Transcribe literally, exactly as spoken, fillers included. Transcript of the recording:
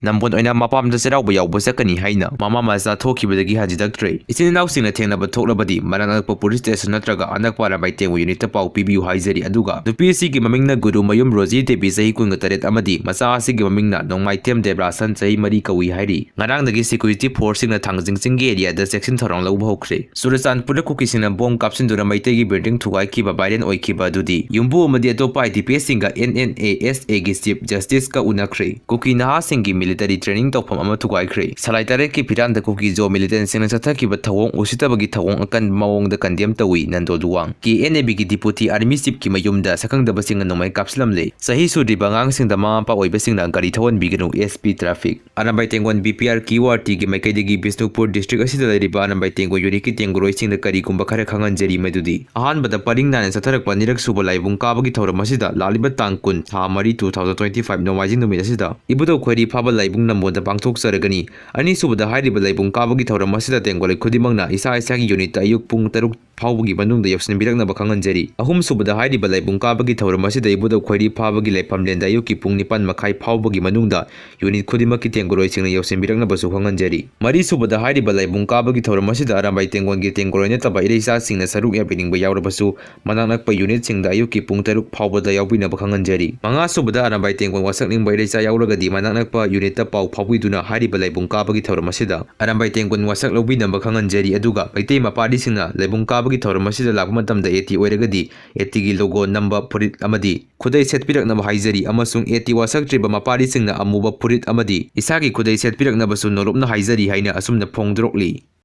ꯅꯝꯕꯣꯜ ꯑꯣꯏꯅ ꯃꯄꯥꯝꯗ ꯆꯩꯔꯥꯎꯕ ꯌꯥꯎꯕ ꯆꯠꯀꯅꯤ ꯍꯥꯏꯅ ꯃꯃꯥ ꯃꯆꯥ ꯊꯣꯛꯈꯤꯕꯗꯒꯤ ꯍꯟꯖꯤꯜꯂꯛꯇ꯭ꯔꯦ꯫ ꯏꯆꯤꯟ ꯏꯅꯥꯎꯁꯤꯡꯅ ꯊꯦꯡꯅꯕ ꯊꯣꯛꯂꯕꯗꯤ ꯃꯅꯥꯛ ꯅꯛꯄ ꯄꯨꯂꯤꯁ ꯁ꯭ꯇꯦꯁꯟ ꯅꯠꯇ꯭ꯔꯒ ꯑꯅꯛꯄ ꯑꯔꯥꯝꯕꯥꯏ ꯇꯦꯡꯒꯣꯜ ꯌꯨꯅꯤꯠꯇ ꯄꯥꯎ ꯄꯤꯕꯤꯌꯨ ꯍꯥꯏꯖꯔꯤ꯫ ꯑꯗꯨꯒ ꯅꯨꯄꯤ ꯑꯁꯤꯒꯤ ꯃꯃꯤꯡꯅ ꯒꯨꯔꯨꯃꯌꯨꯝ ꯔꯣꯖꯤ ꯗꯦꯕꯤ, ꯆꯍꯤ ꯀꯨꯟꯒ ꯇꯔꯦꯠ, ꯑꯃꯗꯤ ꯃꯆꯥ ꯑꯁꯤꯒꯤ ꯃꯃꯤꯡꯅ ꯅꯣꯡꯃꯥꯏꯊꯦꯝ ꯗꯦꯕ꯭ꯔꯥꯁꯟ, ꯆꯍꯤ ꯃꯔꯤ ꯀꯧꯏ ꯍꯥꯏꯔꯤ꯫ ꯉꯔꯥꯡꯗꯒꯤ ꯁꯦꯀ꯭ꯌꯨꯔꯤꯇꯤ ꯐꯣꯔꯁꯁꯤꯡꯅ ꯊꯥꯡꯖꯤꯡ ꯆꯤꯡꯒꯤ ꯑꯦꯔꯤꯌꯥꯗ ꯆꯦꯛꯁꯤꯟ ꯊꯧꯔꯥꯡ ꯂꯧꯕ ꯍꯧꯈ꯭ꯔꯦ꯫ ꯆꯨꯔꯆꯥꯟꯄꯨꯔꯗ ꯀꯨꯀꯤꯁꯤꯡꯅ ꯕꯣꯝ ꯀꯥꯞꯁꯤꯟꯗꯨꯅ ꯃꯩꯇꯩꯒꯤ ꯕꯤꯜꯗꯤꯡ ꯊꯨꯒꯥꯏꯈꯤꯕ ꯚꯥꯏꯔꯦꯜ ꯑꯣꯏꯈꯤꯕ ꯑꯗꯨꯗꯤ ꯌꯨꯝꯕꯨ ꯑꯃꯗꯤ ꯑꯇꯣꯞꯄ I D P ꯑꯦꯁꯁꯤꯡꯒ and N A S ꯑꯦꯒꯤ ꯆꯤꯐ ꯖꯁꯇꯤꯁꯀ ꯎꯅꯈ꯭ꯔꯦ꯫ ꯀꯨꯀꯤ ꯅꯍꯥꯁꯤꯡꯒꯤ ꯃꯤꯂꯤꯇꯔꯤ ꯇ꯭ꯔꯦꯅꯤꯡ ꯇꯧꯐꯝ ꯑꯃ ꯊꯨꯒꯥꯏꯈ꯭ꯔꯦ꯫ ꯁꯂꯥꯏ ꯇꯔꯦꯠꯀꯤ ꯐꯤꯔꯥꯟꯗ ꯀꯨꯀꯤ ꯖꯣ ꯃꯤꯂꯤꯇꯦꯟꯁꯤꯡꯅ ꯆꯠꯊꯈꯤꯕ ꯊꯧꯑꯣꯡ ꯎꯁꯤꯠꯇꯕꯒꯤ ꯊꯧꯑꯣꯡ ꯑꯀꯟꯕ ꯃꯑꯣꯡꯗ ꯀꯟꯗꯦꯝ ꯇꯧꯏ꯫ ꯅꯟꯗꯣ ꯂꯨꯋꯥꯡ꯫ ꯀꯦ ꯑꯦꯟ ꯑꯦ ꯕꯤꯒꯤ ꯗꯤꯄꯨꯇꯤ ꯑꯥꯔꯃꯤ ꯆꯤꯐꯀꯤ ꯃꯌꯨꯝꯗ ꯁꯛꯈꯪꯗꯕꯁꯤꯡꯅ ꯅꯣꯡꯃꯩ ꯀꯥꯞꯁꯤꯜꯂꯝꯂꯦ꯫ ꯆꯍꯤ ꯁꯨꯗ꯭ꯔꯤꯕ ꯑꯉꯥꯡꯁꯤꯡꯗ ꯃꯃꯥ ꯃꯄꯥ ꯑꯣꯏꯕꯁꯤꯡꯅ ꯒꯥꯔꯤ ꯊꯧꯍꯟꯕꯤꯒꯅꯨ, S P traffic. Arambai Tenggol B P R Q R ꯇꯤꯒꯤ ꯃꯥꯏꯀꯩꯗꯒꯤ ꯕꯤꯁꯅꯨꯄꯨꯔ ꯗꯤꯁꯇ꯭ꯔꯤꯛ ꯑꯁꯤꯗ ꯂꯩꯔꯤꯕ ꯑꯔꯥꯝꯕꯥꯏ ꯇꯦꯡꯒꯣꯜ ꯌꯨꯅꯤꯠꯀꯤ ꯇꯦꯡꯒꯣꯜꯔꯣꯏꯁꯤꯡꯗ ꯀꯔꯤꯒꯨꯝꯕ ꯈꯔ ꯈꯪꯍꯟꯖꯔꯤ꯫ ꯃꯗꯨꯗꯤ ꯑꯍꯥꯟꯕꯗ ꯄꯔꯤꯡ ꯅꯥꯏꯅ ꯆꯠꯊꯔꯛꯄ ꯑꯅꯤꯔꯛ ꯁꯨꯕ ꯂꯥꯏꯕꯨꯡ ꯀꯥꯕꯒꯤ ꯊꯧꯔꯝ ꯑꯁꯤꯗ ꯂꯥꯛꯂꯤꯕ ꯇꯥꯡ ꯀꯨꯟ, ꯊꯥ ꯃꯔꯤ, two thousand twenty five ꯅꯣꯡꯃꯥꯏꯖꯤꯡ ꯅꯨꯃꯤꯠ ꯑꯁꯤꯗ ꯏꯕꯨꯙꯧ ꯈꯣꯏꯔꯤ ꯐꯥꯕ ꯂꯥꯏꯕꯨꯡ ꯅꯝꯕꯣꯜꯗ ꯄꯥꯡꯊꯣꯛꯆꯔꯒꯅꯤ꯫ ꯑꯅꯤꯁꯨꯕꯗ ꯍꯥꯏꯔꯤꯕ ꯂꯥꯏꯕꯨꯡ ꯀꯥꯕꯒꯤ ꯊꯧꯔꯝ ꯑꯁꯤꯗ ꯇꯦꯡꯒꯣꯜꯔꯣꯏ ꯈꯨꯗꯤꯡꯃꯛꯅ ꯏꯁꯥ ꯏꯁꯥꯒꯤ ꯌꯨꯅꯤꯠꯇ ꯑꯌꯨꯛ ꯄꯨꯡ ꯇꯔꯨꯛ ꯐꯥꯎꯕꯒꯤ ꯃꯅꯨꯡꯗ ꯌꯧꯁꯤꯟꯕꯤꯔꯛꯅꯕ ꯈꯪꯍꯟꯖꯔꯤ꯫ ꯑꯍꯨꯝꯁꯨꯕꯗ ꯍꯥꯏꯔꯤꯕ ꯂꯥꯏꯕꯨꯡ ꯀꯥꯕꯒꯤ ꯊꯧꯔꯝ ꯑꯁꯤꯗ ꯏꯕꯨꯙꯧ ꯈꯣꯏꯔꯤ ꯐꯥꯕꯒꯤ ꯂꯩꯐꯝꯂꯦꯟꯗ ꯑꯌꯨꯛꯀꯤ ꯄꯨꯡ ꯅꯤꯄꯥꯟ ꯃꯈꯥꯏ ꯐꯥꯎꯕꯒꯤ ꯃꯅꯨꯡꯗ ꯌꯨꯅꯤꯠ ꯈꯨꯗꯤꯡꯃꯛꯀꯤ ꯇꯦꯡꯒꯣꯜꯔꯣꯏꯁꯤꯡꯅ ꯌꯧꯁꯤꯟꯕꯤꯔꯛꯅꯕꯁꯨ ꯈꯪꯍꯟꯖꯔꯤ꯫ ꯃꯔꯤꯁꯨꯕꯗ ꯍꯥꯏꯔꯤꯕ ꯂꯥꯏꯕꯨꯡ ꯀꯥꯕꯒꯤ ꯊꯧꯔꯝ ꯑꯁꯤꯗ ꯑꯔꯥꯝꯕꯥꯏ ꯇꯦꯡꯒꯣꯜꯒꯤ ꯇꯦꯡꯒꯣꯜꯔꯣꯏ ꯅꯠꯇꯕ ꯏꯔꯩꯆꯥꯁꯤꯡꯅ ꯁꯔꯨꯛ ꯌꯥꯕꯤꯅꯤꯡꯕ ꯌꯥꯎꯔꯕꯁꯨ ꯃꯅꯥꯛ ꯅꯛꯄ ꯌꯨꯅꯤꯠꯁꯤꯡꯗ ꯑꯌꯨꯛꯀꯤ ꯄꯨꯡ ꯇꯔꯨꯛ ꯐꯥꯎꯕꯗ ꯌꯥꯎꯕꯤꯅꯕ ꯈꯪꯍꯟꯖꯔꯤ꯫ ꯃꯉꯥꯁꯨꯕꯗ ꯑꯔꯥꯝꯕꯥꯏ ꯇꯦꯡꯒꯣꯜ ꯋꯥꯁꯛ ꯅꯤꯡꯕ ꯏꯔꯩꯆꯥ ꯌꯥꯎꯔꯒꯗꯤ ꯃꯅꯥꯛ ꯅꯛꯄ ꯌꯨꯅꯤꯠꯇ ꯄꯥꯎ ꯐꯥꯎꯕꯤꯗꯨꯅ ꯍꯥꯏꯔꯤꯕ ꯂꯥꯏꯕꯨꯡ ꯀꯥꯕꯒꯤ ꯊꯧꯔꯝ ꯑꯁꯤꯗ ꯑꯔꯥꯝꯕꯥꯏ ꯇꯦꯡꯒꯣꯜ ꯋꯥꯁꯛ ꯂꯧꯕꯤꯅꯕ ꯈꯪꯍꯟꯖꯔꯤ꯫ ꯑꯗꯨꯒ ꯃꯩꯇꯩ ꯃꯄꯥꯔꯤꯁꯤꯡꯅ ꯂꯥꯏꯕꯨꯡ ꯀꯥꯕꯒꯤ ꯊꯧꯔꯝ ꯑꯁꯤꯗ ꯂꯥꯛꯄ ꯃꯇꯝꯗ ꯑꯦ ꯇꯤ ꯑꯣꯏꯔꯒꯗꯤ ꯑꯦ ꯇꯤꯒꯤ ꯂꯣꯒꯣ ꯅꯝꯕ ꯐꯨꯔꯤꯠ ꯑꯃꯗꯤ ꯈꯨꯗꯩ ꯁꯦꯠꯄꯤꯔꯛꯅꯕ ꯍꯥꯏꯖꯔꯤ ꯑꯃꯁꯨꯡ ꯑꯦ ꯇꯤ ꯋꯥꯁꯛꯇ꯭ꯔꯤꯕ ꯃꯄꯥꯔꯤꯁꯤꯡꯅ ꯑꯃꯨꯕ ꯐꯨꯔꯤꯠ ꯑꯃꯗꯤ ꯏꯁꯥꯒꯤ ꯈꯨꯗꯩ ꯁꯦꯠꯄꯤꯔꯛꯅꯕꯁꯨ ꯅꯣꯂꯨꯞꯅ ꯍꯥꯏꯖꯔꯤ ꯍꯥꯏꯅ ꯑꯁꯨꯝꯅ ꯐꯣꯡꯗꯣꯔꯛꯂꯤ꯫